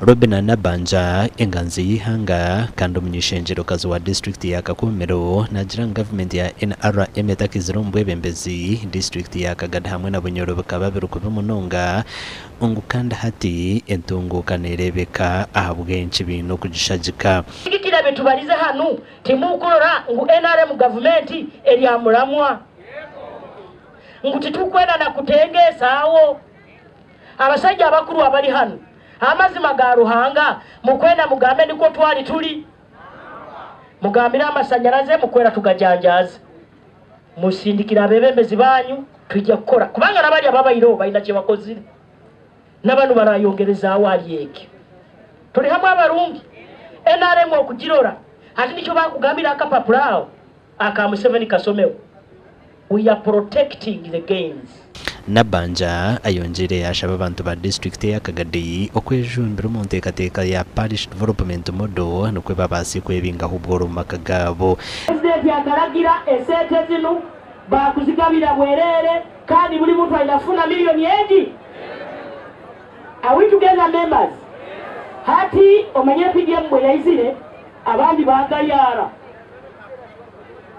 Robinah Nabbanja, enganzi y'eihanga kandi omuny'eishengyerokazi wa disiturikiti ya Kakumiro naagira ngu gavumenti ya NRM etakaizire omu bwebembezi, disiturikiti ya Kagadi hamwe na Bunyoro bikaba biri kubi munonga ngu kandi hati entunguuka neereebeka ahabw'enki baine okugishagika. Sigikira bitubarize hanu timukurora ngu NRM gavumenti eri aha muramwa ngu titukwenda na kutengeesa awo. Abashaija abakuru abari hanu, amazima ga Ruhanga mukwenda mugambe nikwo twari turi? Mugambire amashanyaraze mukwenda tugajanjaaze. Musindikire abebembezi banyu twije kukora kubanga nabari ababaireho baine kyebakozire. Nabanu barayongerezaaho ahari ekyo. Turi hamwe abarungi. NRM okugirora hati nikyo bakugambira akapapura aho aka Museveni kasomeho. We are protecting the gains. Nabbanja ayongyeire yaashaba abantu ba disiturikiti eya Kagadi okwejumbira omu nteekateeka ya Parish Development Model nikwo babaase kwebingaho obworo omu maka gaabo. Purezidenti akaragira esente zinu baakuzigabira bwereere kandi buri muntu aine kufuna miriyoni egi. Are we together members? Hati omanyire PDM bweyaizire abandi baagayaara.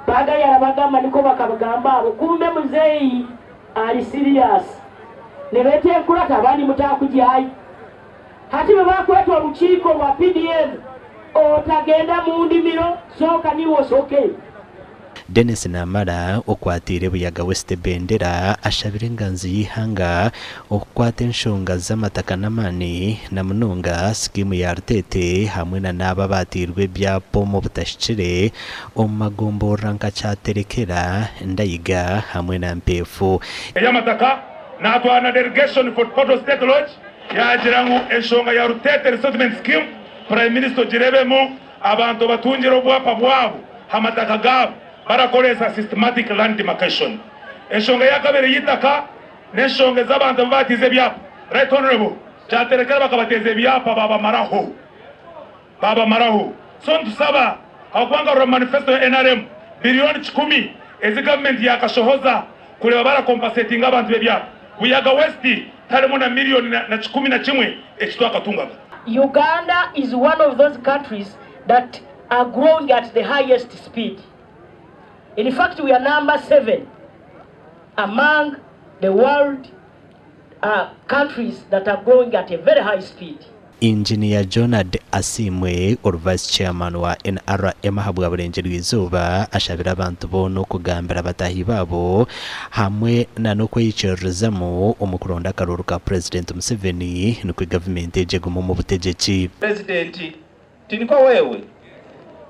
Baagayara bagamba nikwo bakabagamba abo kumbe muzeeyi ari serious. Nibeeta enkurata abandi mutaakugyayo. Hati bwebakweta orukiiko rwa PDM otagenda mundimiro sooka niiwe osookeyo. Denis Namara okwatiire Buyaga West ebendera ashabire enganzi y'eihanga okukwata enshonga z'amataka n'amaani na munonga sikiimu ya Rutete hamwe na n'abo abaateirwe ebyapa omu butahikire omu magomborora nka Kyaterekera, Ndayiga hamwe na Mpeefu. Ey'amataka naatwara na delegation Fort Portal State Lodge yaagira ngu enshonga ya Rutete Resettlement Scheme Prime Minister ogireebemu abantu obatungire obwapa bwabo hamataka gaabo barakoreesa systematic land demarcation. Enshonga eyakabiri ey'eitaka n'enshonga ez'abantu abu baatiize ebyapa. Right Honourable Kyaterekera bakabateeza ebyapa baabamaraho. Baabamaraho. So nitusaba ahabw'okuba nkarora mu manifesto ya nrm biriyooni kikumi ezi gavumenti yaakashohoza kureeba barakompasetinga abantu b'ebyapa. Buyaga West tiharimu na miriyoni na 11 eki twakatungaga. Uganda is one of those countries that are growing at the highest speed. In fact, we are number 7 among the world countries that are growing at a very high speed. Inginiya Jonard Asiimwe ori Vice Chairman wa NRM ahabwa Burengyerwa-izooba ashabire abantu boona okugambira bataahi baabo hamwe na n'okweyikiririzamu omu kuronda akaruuru ka Purezidenti Museveni nikwo gavumenti egyo egume omu butegyeki. Purezidenti, tinikwo wewe?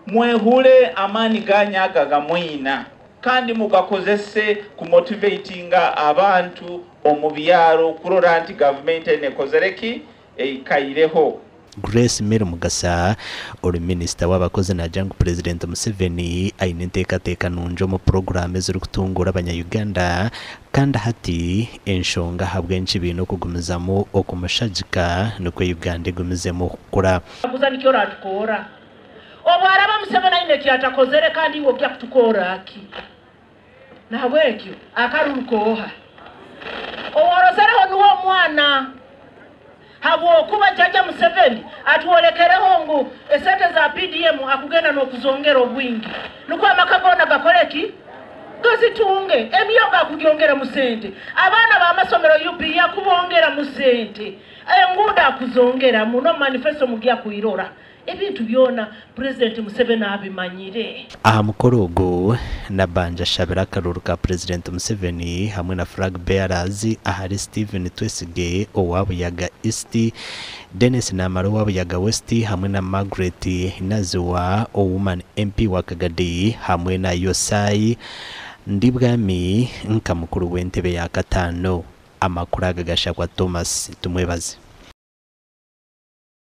Mwehure amaani ganyu aga gamwina kandi mugakozese kumotivatinga abantu omu byaro kurora nti gavumenti enu ekozere ki? Eikaireho. Grace Mary Mugasa, ori minisita w'abakozi naagira ngu Purezidenti Museveni aine enteekateeka nungi omu puroguraamu ezirikutunguura abanya-Uganda kandi hati enshonga ahabw'enki baine okugumizamu okumushagika nikwo Uganda egumizemu okukura. Kaguza nikyo oratukoora. Obu araba Museveni aine eki atakozere kandi iwe ogya kutukoora ki? Nahabwekyo akaruru kooha? Oworozereho nuwe omwana. Habwokuba Jajja Museveni atwolekereho ngu esente za PDM akugenda n'okuzongera obwingi nukwo amaka goona gakore ki? Gazitunge. Emyoga akugyongeramu sente, abaana b'amasomero UPE akubongeramu sente, enguudo akuzongeramu n'omu manifesto mugya kwirora. Ebintu byona Purezidenti Museveni abimanyire. Aha mukoro ogu, Nabbanja ashabire akaruuru ka Purezidenti Museveni hamwe na Flag Bearers ahari Stephen Twesige owa Buyaga East, Denis Namara owa Buyaga West hamwe na Margaret Naziwa Woman MP wa Kagadi hamwe na Yosai Ndibwami nka mukuru w'entebe ya kataano. Amakuru aga gashakwa Thomas Tumwebaze.